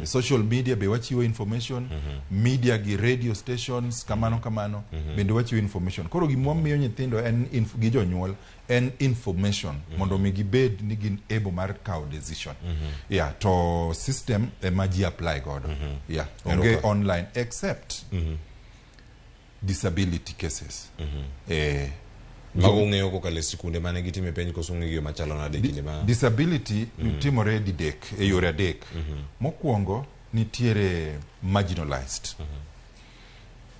Social media be wachiwo information. Media gi radio stations kamano kamano bende wachiwo information. Koro gima wamiyo nyithindo en gi jonyuol en information mondo mi gibed ni gin able mar kawo decision. Yeah, to system ema ji apply godo. Yeah, onge online except disability cases. Mago ung'eyo kokalo e sikunde mane gitime penj koso ung'eyo yo machalo nade kinde ma Disability timore didek e yore adek. Mokwongo nitiere marginalized.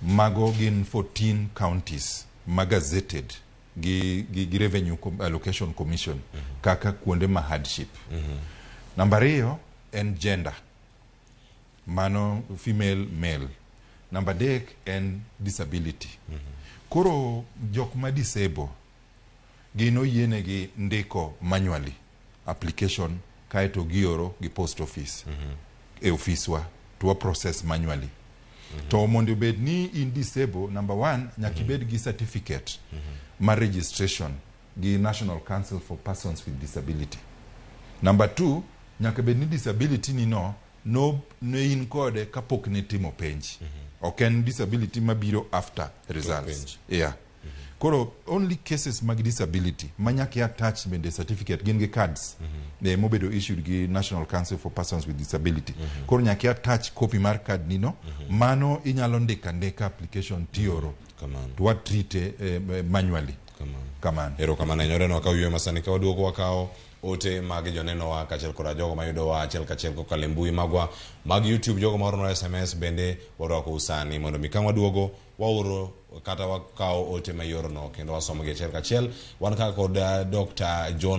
Mago gin 14 counties ma gazetted gi Revenue Allocation Commission kaka kuonde ma hardship. Namba ariyo en gender. Mano female, male. Namba adek en disability. Koro jok ma disable gin oyienegi ndiko manually application kaeto gioro gi post office e ofiswa to wa process manually. To mondo obed ni in disable, number one, nyaka ibed gi certificate mar registration gi National Council for Persons with Disability. Number two, nyaka bed ni disability ni no ne in kode kapok ne timo penj. Ok en disability mabiro after results. Penj. Yeah. Koro only cases mag disability ma nyaka i attach bende certificate gin gi cards mobedo issued gi National Council for Persons with Disability. Koro nyaka i attach copy mar card ni no. Mano inyalo ndiko andika application tioro. Kamano. To wa treat manually. Kamano. Kamano. Erokamano ahinya. Oreno wakaw yweyo masani ka waduogo wakawo ote mag jonenowa kaachiel koda jogo mayudowa achiel kachiel kokalo e mbui magwa mag YouTube, jogo maoronwa SMS bende warwakou sani mondo mi ka waduogo waoro kata wakawo ote ma iorono kendo wasomogi achiel kachiel. Wan kaka kod Dr. John.